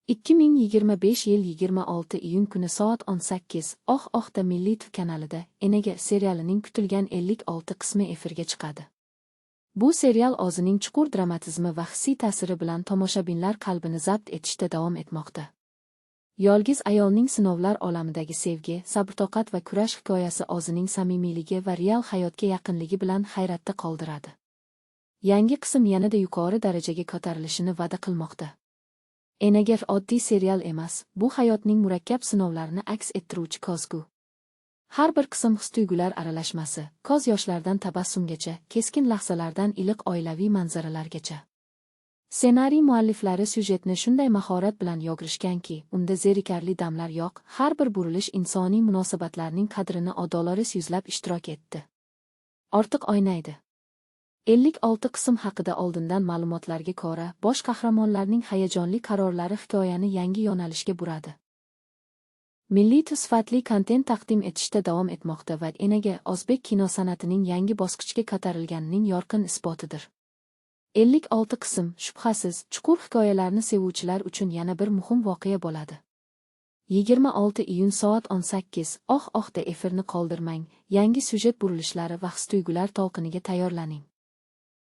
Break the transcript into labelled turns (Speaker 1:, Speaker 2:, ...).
Speaker 1: 2025 yil 26 iyun kuni soat 18:00 da Milliy TV kanalida Enaga serialining kutilgan 56 qismi efirga chiqadi. Bu serial o'zining chuqur dramatizmi va hissiy ta'siri bilan tomoshabinlar qalbini zabt etishda davom etmoqda. Yolg'iz ayolning sinovlar olamidagi sevgi, sabr-toqat va kurash hikoyasi o'zining samimiyligi va real hayotga yaqinligi bilan hayratda qoldiradi. Yangi qism yanada yuqori darajaga ko'tarilishini va'da qilmoqda. Enaga oddiy serial emas, bu hayotning murakkab sinovlarini aks ettiruvchi ko'zgu. Har bir qism his-tuyg'ular aralashmasi, ko'z yoshlardan tabassumgacha, keskin lahzalardan iliq oilaviy manzaralargacha. Ssenariy mualliflari syujetni shunday mahorat bilan yozishganki, unda zerikarli damlar yo'q, har bir burilish insoniy munosabatlarning qadrini adolatli yuzlab ishtirok etdi. Ortiq o'ynaydi. 56 qism haqida oldindan ma'lumotlarga ko'ra, bosh qahramonlarning hayajonli qarorlari hikoyani yangi yo'nalishga buradi. Milliy TV sifatli kontent taqdim etishda davom etmoqda va Enaga o'zbek kino san'atining yangi bosqichga ko'tarilganining yorqin isbotidir. 56 qism, shubhasiz, chuqur hikoyalarni sevuvchilar uchun yana bir muhim voqea bo'ladi. 26 iyun soat 18:00 da efirni qoldirmang, yangi syujet burilishlari va his-tuyg'ular to'lqiniga tayyorlaning.